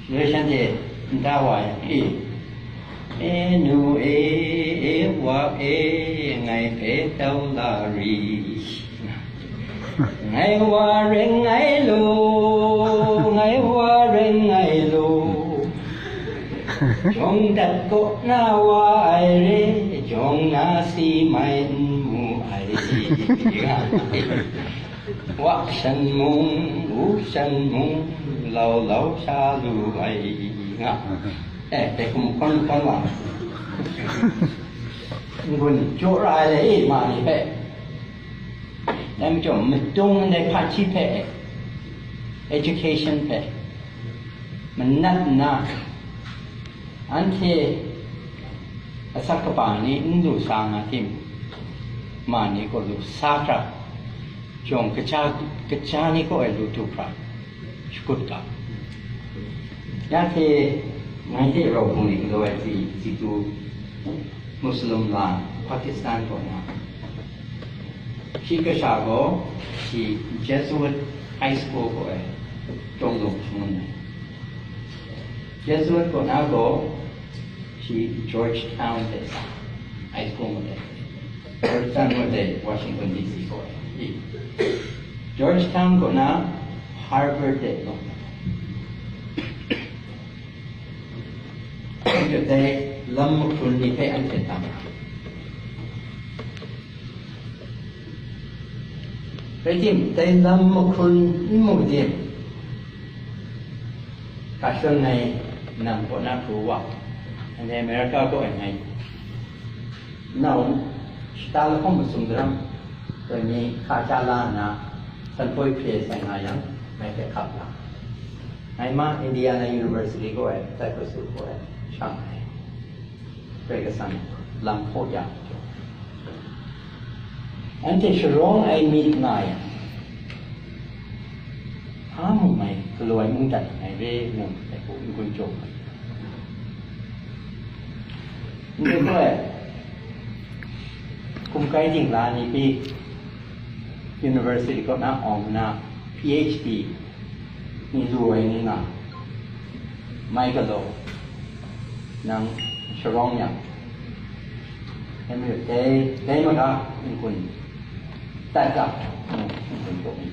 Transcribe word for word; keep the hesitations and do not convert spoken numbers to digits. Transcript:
Doi shanhte nta wa yang, e, e nu e, e wa e, ngai hpe tau la ri. Ngai wa ren ngai lu, ngai wa ren ngai lu. Jawng dat kaw na wa ai re, jawng na si mai n mu ai. Wa shan mung, wu shan mung, lau lau sha lu ai nga. Eh, dai hkum hkawn hkawn wa. N-gun jaw ra ai le, e, ma ni hpe. Dai majaw, madung ndai hpaji hpe, education hpe, manat nna, anhte asak kaba ni n lu sa nga tim, ma ni gaw lu sa hkra, jawng kaja, kaja ni kaw ai lu du hkra, shakut ga. Ya hte ngai hte rau hpung ni galaw ai hti, hti du Muslim la Pakistan kaw na, shi kasha gaw shi Jesuit High School kaw ai tawng lung shangun ai. Jesuit kaw na gaw shi Georgetown hte sa, high school mung dai, Georgetown mung dai, Washington D C kaw ai. Georgetown kaw na Harvard de lawm. Anhte dai lam mahkrun ni hpe anhte tam ra. Rai tim, dai lam mahkrun n mu tim, ka shadawn ai nam kaw na pru wa, anhte America kaw ai ngai. Nau, shata lahkawng masum daram, dai ni hka sha la nna, sanhpoi hpye sai nga yang, ngai hpe hkap la. Ngai ma Indiana University kaw ai, Cyprus kaw ai, shang ai. Karai Kasang lam hkaw ya. Anhte sharawng ai myit nga yang, hpa mung mai galaw ai mungdan langai re ngu ai hku n-gun jaw ai. Ndai gaw, hkum kai dingla ni pyi, university kaw na awng nna, P H D ni lu ai ni nga, mai galaw, nang sharawng yang, dai majaw, dai, dai maga n-gun dat ga, n-gun jaw ai.